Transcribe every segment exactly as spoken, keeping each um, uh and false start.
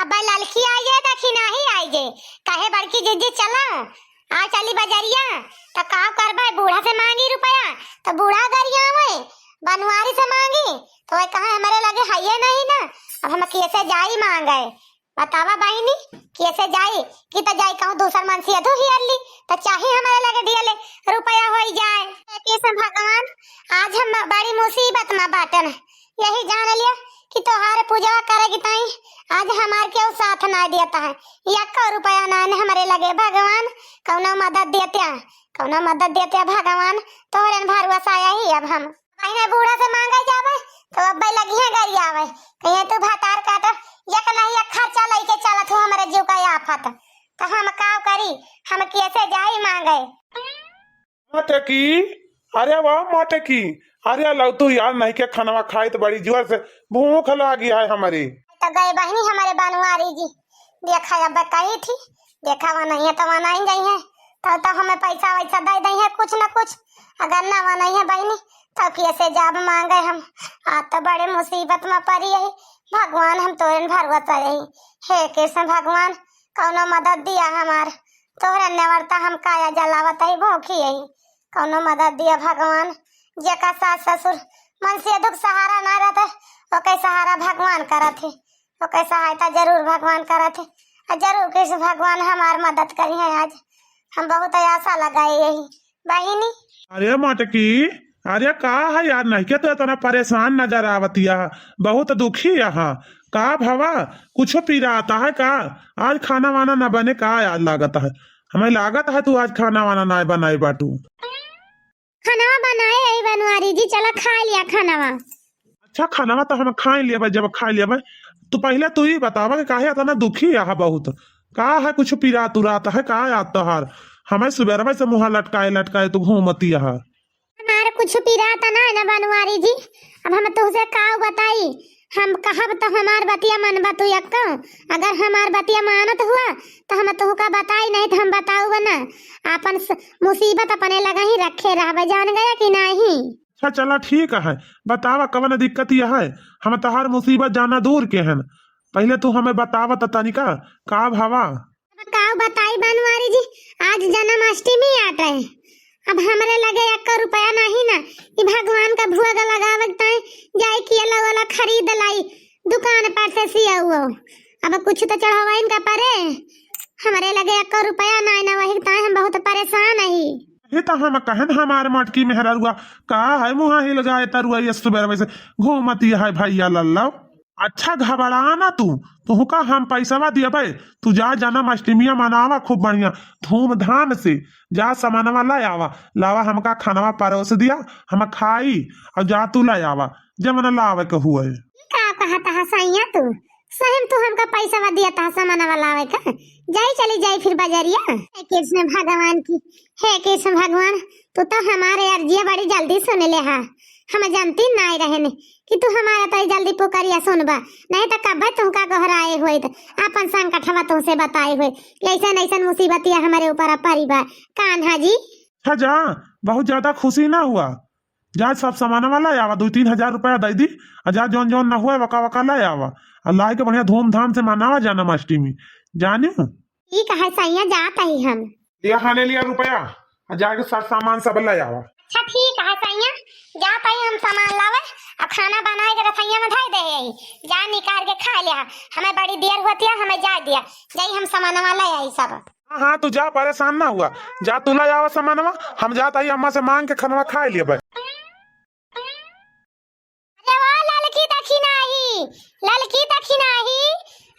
अब ललकी आई जे, दखिनही आई जे, कहे बड़की जिज्जी चला, आ चली बजरिया, त का करबे, बूढ़ा से मांगी रुपया, त बूढ़ा गरियावे, बनवारी से मांगी, त वह कहे हमरे लगे हइये नहीं ना, अब हम कैसे जाई मांगे, बतावा बहिनी, कैसे जाई, कि त जाई कहूँ दूसर मनसेधू हियर ली, त चाही हमरे लगे दियले रुपया होई जाए। हे कृष्ण भगवान, आज हम बड़ी मुसीबत में बाटन, यही जान लिया कि तोहार पूजवा करे की ताई आज हमार केहू साथ ना देता है, यक्को रुपया ना ने हमरे लगे। भगवान, कौनो मदद देत्या, कौनो मदद देत्या भगवान, तोहरे भरोसा यही अब हम। पहले बूढ़ा से मांगे जावे, तो अब्बे लगिहे गरियावे, कहिए तू भतार काट, एक नहीं एक खर्चा लइके चलत हो हमरे जीव का आफत, तो हम का करी, हम कैसे जाई मांगे? मोटकी, अरे वाह मोटकी, अरे लव तू यार नहीं के खानवा खाई तो बड़ी जोर से भूख लागी है हमरी। तो गए बहिनी हमरे बनवारी जी, देखा अब कही थी, देखा वह नहीं है तो वह नहीं गई है, तो, तो हमें पैसा वैसा दे दई है कुछ न कुछ, अगर ना वह नहीं है बहिनी तो कैसे जाब मांगे हम, आ तो बड़े मुसीबत में पड़ी है। भगवान हम तोरे भरोसा रही, हे कृष्ण भगवान कौनो मदद दिया हमार, तोहरे नेवरता हम काया जलावत ही भूखी ही, कौनो मदद दिया भगवान। जेका सास ससुर मनसेधू क सहारा ना रहत है, ओके सहारा भगवान करत है, ओके सहायता जरूर भगवान करत है, और जरूर कृष्ण भगवान हमार मदद करी है। आज हम बहुत आशा लगाई यही बहिनी। अरे मोटकी, अरे का है यार, नहीं के तो इतना परेशान नजर आवतिया, बहुत दुखी यहाँ। का भवा, कुछ पीरा आता है का? आज खाना वाना न बने का यार लागत है? हमें लागत है तू आज खाना वाना ना बनाए बाटू। खाना बनाए यही बनवारी जी, चला खा लिया खाना। अच्छा, खानवा तो हम खाई लेबै, जब खाई लेबै, तो पहिले तू ही बतावा कि काहे इतना दुखी अहा बहुत? का है, कुछ पिरात उरात है का याद तोहार? हमें सुबेरवा से मुँह लटकाए लटकाए तू घूमती अहा। हमार कुछ पिरात ना है ना बनवारी जी, अब हम तुहसे का बताई, हम कहब तो हमार बतिया मनबा तू यक्को, अगर हमार बतिया मानत हुआ तो हम तुहका बताई, नहीं तो हम बताऊब ना, आपन स-, मुसीबत अपने लगा ही रखे रहबे, जान गया कि नहीं? अच्छा चला ठीक है, बतावा कवन दिक्कत यह है, हम तहार मुसीबत जाना दूर के हन, पहिले तू हमें बतावा त तनिका का भवा। अब का बताई बनवारी जी, आज जन्माष्टमी आटे, अब हमरे लगे एक रुपया नहीं ना, ई भगवान का भुआ लगावे के ताई जाए के ला वाला खरीद लाई दुकान पर से सिया हुआ, अब कुछ तो चढ़ावा इनका परे, हमरे लगे एक रुपया नहीं ना, वही ताई हम बहुत परेशान ही। ये तो हम कहन हमार मटकी मेहररुआ का है मुँह हिल गए तरुआ ये सुबह से घूमती है भैया लल्लव। अच्छा घबरा ना तू, तुहका हम पैसवा दियबे, तू जा जन्माष्टमिया मनावा खूब बढ़िया धूमधाम से, जा सामानवा ला आवा, लावा हमका खानवा परोस दिया, हम खाई और जा तू ला आवा जवन लावे के हुए। ई का कहत ह सैया तू? सही में तू हमका पैसवा दिया था सामानवा लावे का? जाई चली जाई फिर बजरिया। हे कृष्ण भगवान की, हे कृष्ण भगवान, तू तो हमारे अर्जिया बड़ी जल्दी सुन ले हा। हम जानती नाय रहन कि तू हमारा तो जल्दी पुकरिया सुनबा, नहीं तो कब्बे तुमका गोहराए होइत, आपन संकटवा तुमसे बताए होइत। ऐसन ऐसन मुसीबतिया हमारे ऊपर परी बा कान्हा जी। अच्छा जा, बहुत ज्यादा खुशी ना हुआ, जा सब सामानवा ला आवा, दो तीन हजार रुपया दे दी, आ जा जौन जौन ना हुआ वका वका ला आवा, आ लाई के बढ़िया धूमधाम से मनावा जन्माष्टमी, जानियो। ठीक है सैया, जात ही हम। लिया खाने लिया रुपया, आ जाके सर सामान सब ले आवा। अच्छा ठीक है सैया, जात ही हम सामान लावे, आ खाना बनाए के रसोइया में धर दे, जा निकाल के खा लिया, हमें बड़ी देर होती है, हमें जा दिया, जाई हम सामानवा ले आई सब। हाँ हाँ, तू जा, परेशान ना हुआ, जा तू ले आवा सामानवा, हम जात ही अम्मा से मांग के खानवा खा लेबे। अरे वो ललकी दखिनाही, ललकी दखिनाही,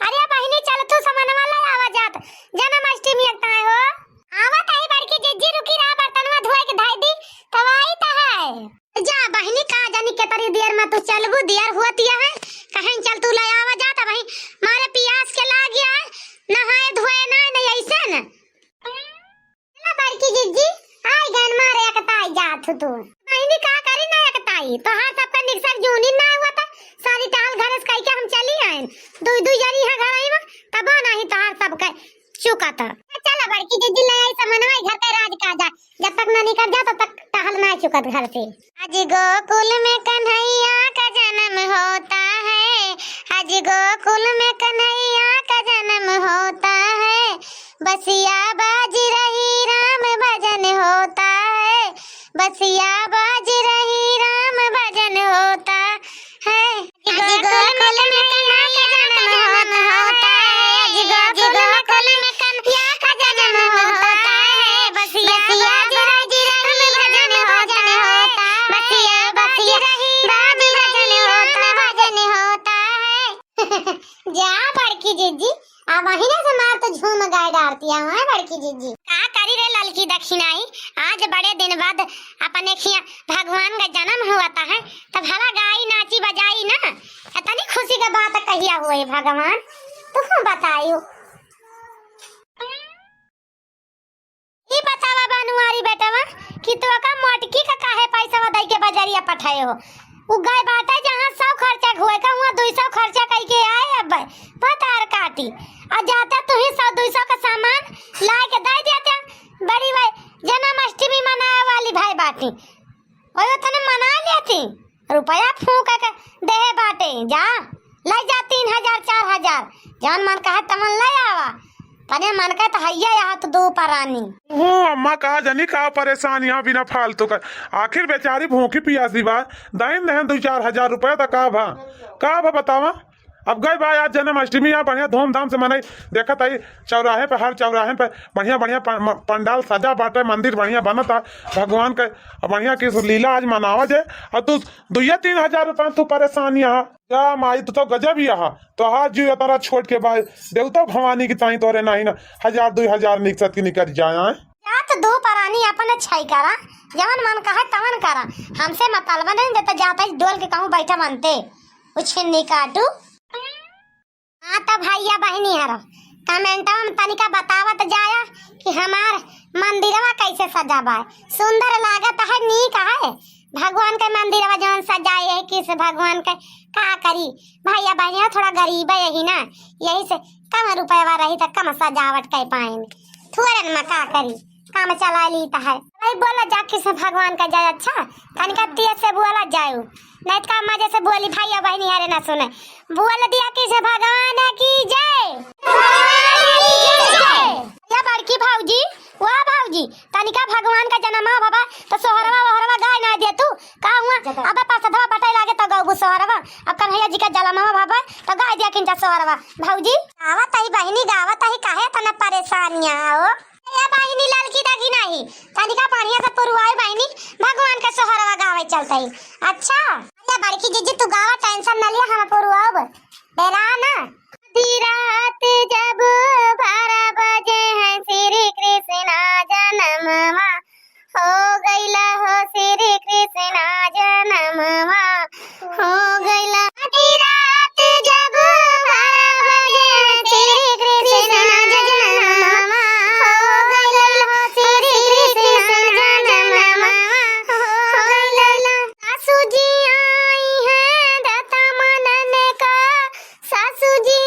अरे बहिनी चल तू समनवा ले आवा जात, जन्माष्टमी एक ताए हो। आवत ही बड़की जिज्जी, रुकी रहा, बर्तनवा धोए के धई दी, तब आई त है। जा बहिनी, का जानी केतरी देर में तू चलबू, देर होती है, कहीं चल तू ले आवा जात, वही मारे पियास के लाग गया है, नहाए धोए ना, नहीं ऐसे न। ना बड़की जिज्जी, आई गन मारे एकताई जात हो तू। बहिनी का करी ना एकताई, तोहार सबका निकसर जूनी ना हुआ था, सारी टहल घर से कह के हम चली आए। दुई दुई जनी है घर आई में, तब नहीं तोहार सबका चुका था। चला बड़की जिज्जी ले आई समनवा घर के राज का जा, जब तक ना निकल जा तब तक टहल ना चुकत घर से। आज गोकुल में कन्हैया का जन्म होता है, आज गोकुल में कन्हैया बसिया बाज रही राम भजन होता है, बसिया बाज रही राम भजन होता है। आज गोकुल में कन्हैया का जन्म होता है, आज गोकुल में कन्हैया का जन्म होता है, बसिया बाज रही राम भजन होता है, बसिया बाज रही राम भजन होता है। जा बड़की जिज्जी, अब वही ना से मार तो झूम गाय डारती है, हाँ बड़की जिज्जी। का करी रे ललकी दखिनाई, आज बड़े दिन बाद अपने खिया भगवान का जन्म हुआ था है, तब भला गाई नाची बजाई ना, इतनी खुशी का बात कहिया हुए भगवान, तू बताइयो। ई बतावा बनवारी बेटवा कि तोका मोटकी का काहे पैसवा दई के बजरिया पठाए हो? उ गए बाटे जहाँ सौ खर्चा हुए का, हुआँ दुई सौ खर्चा कई के आए। अब भतार काटी, आ जाते तू ही सौ दुई सौ का सामान लाए के दे देते। बड़ी भाई जन्माष्टमी मनाए वाली भाई बाटी, ओयो तने मना लेती। रुपया फूंक के देहे बाटे, जा, ले जा तीन हजार, चार हजार, जवन मन कहे तवन ले आवा। तने मन कहे तो हैया यहाँ तो दो परानी। ओ अम्मा, कहा जानी का परेशान यहाँ बिना फालतू का। आखिर बेचारी भूखी पियासी बा, दाइन दहन दो चार हजार रुपया तो का भा, का भा बतावा। अब गए बा आज जन्माष्टमी, यहाँ बढ़िया धूमधाम से मनाई। देखत आई चौराहे पे, हर चौराहे पे बढ़िया बढ़िया प-, म-, पंडाल सजा बाटे, मंदिर बढ़िया बनत है भगवान के, और बढ़िया की लीला आज मनावा जाए। और तू दुइया तीन हजार रुपया तू परेशान यहाँ। जा माई, तू तो गजब ही यहाँ, तो हाथ जू तारा छोड़ के भाई, देवता भवानी की ताई तोरे नहीं ना, हजार दुई हजार निकसत की निकल जाए। जा तो दो परानी अपन छई करा, जवन मन कहे तवन करा, हमसे मतलब नहीं देता, जाता ही डोल के कहूँ बैठा बनते। उछिन्नी काटू। हाँ, तो भैया बहिनी हरो, कमेंटवा में तनिका बतावत जाया कि हमार मंदिरवा कैसे सजा बा। सुंदर लागत है, नीक है। भगवान के मंदिरवा जौन सजाए है, किस भगवान के, का करी भैया बहिनी, थोड़ा गरीब है यही ना, यही से कम रुपया रही तो कम सजावट कर पाएन। थोड़न में का करी, काम चला ली तो है। भाई बोला जा कृष्ण भगवान का जय। अच्छा, तनिका तेज से बोला जाऊ, नहीं तो का मजे से बोली भैया बहिनी हरे ना सुने। बोल दिया कृष्ण भगवान की जय। या बड़की भौजी, वाह भौजी, तनिका भगवान का जन्मवा बाबा, तो सोहरवा वोहरवा गाय ना दे तू, का हुआ? जय। अब पासधवा बटाई लागे तो गौबू सोहरवा, अब कन्हैया जी का जलमवा बाबा, तो गाय दिया किंचा सोहरवा। भौजी, गावत ही बहिनी, गावत ही, काहे तना परेशानिया हो? ए बहिनी, ललकी दगी नहीं, तनिका बढ़िया से पुरवाई बहिनी, भगवान के सोहरवा गावे चलते ही। अच्छा, अरे बड़की जीजी, तू गावा, tension न लिया, हम पुरवाब। बेरा ना। आधी रात जब बारह बजे है श्री कृष्णा जन्मवा, हो गइला हो श्री कृष्णा जन्मवा, हो गइला। आधी रात जब बारह बजे श्री कृष्ण जन्मवा, हो गइल श्री कृष्ण जन्मवा, हो गइल। सासू जी आई हैं दत्ता मनन का, सासू जी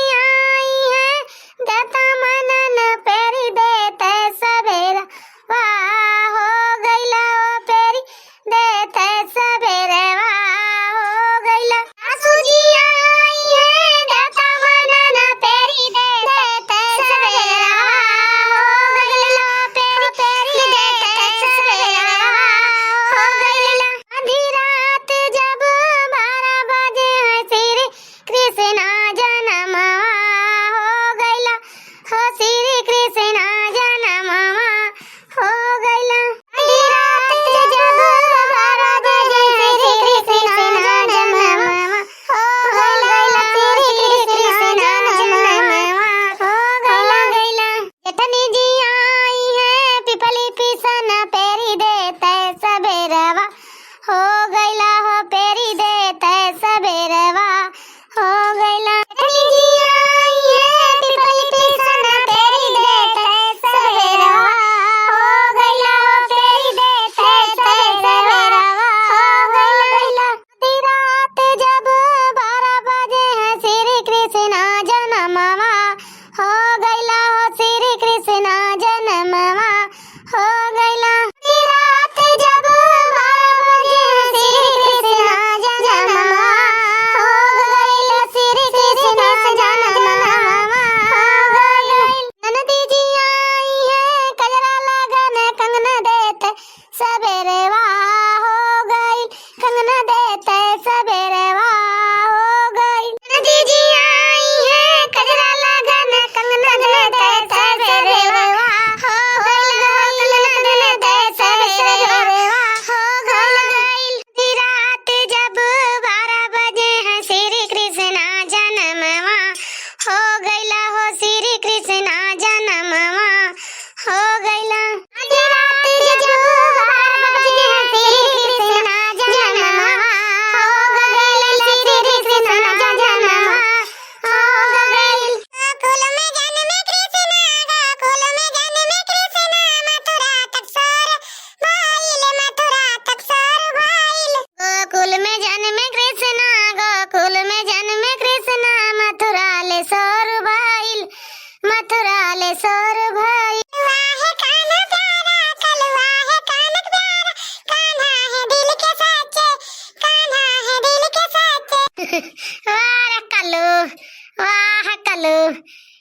हेलो,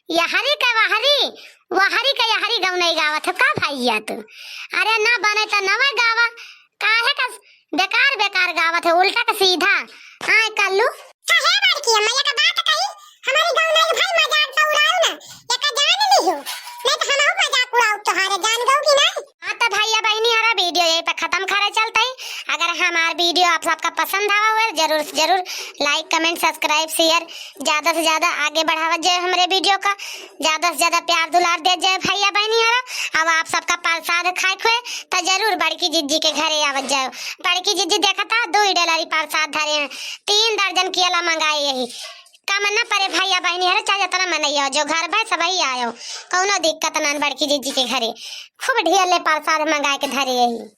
यहरी का वहरी, वहरी का यहरी गौनई गावत हो का भैया तू? अरे ना बने त नवा गावा, काहे का बेकार बेकार गावत हो, उल्टा का सीधा। आए कल्लू। काहे बड़की अम्मा, एक बात कही, हमारी गौनई भाई मजाक तो उड़ाऊ ना, एक जान लिहो, नहीं तो हमहू मजाक उड़ाऊ तोहारे, जान गऊ कि नहीं? हाँ, तो भैया बहनी, हमारा वीडियो यही पे खत्म करे चलते हैं। अगर हमार वीडियो आप सबका पसंद आवा हुए, जरूर से जरूर like, comment, subscribe, share ज्यादा से ज्यादा आगे बढ़ावत जाए हमरे वीडियो का, ज्यादा से ज्यादा प्यार दुलार दे जाए भैया बहनी हमारा। अब आप सबका प्रसाद खाए के हुए तो जरूर बड़की जिज्जी के घरे आवत जाए। बड़की जिज्जी देखता दो ही डलरी प्रसाद धरे हैं, तीन दर्जन केला मंगाए यही। कम न परे भैया बहनी हमारा, चाहे जितना मनई हो, जो घर भर सबही आयो, कौनो दिक्कत ना। बड़की जिज्जी के घरे खूब ढेर ले प्रसाद मंगाए के धरे यही।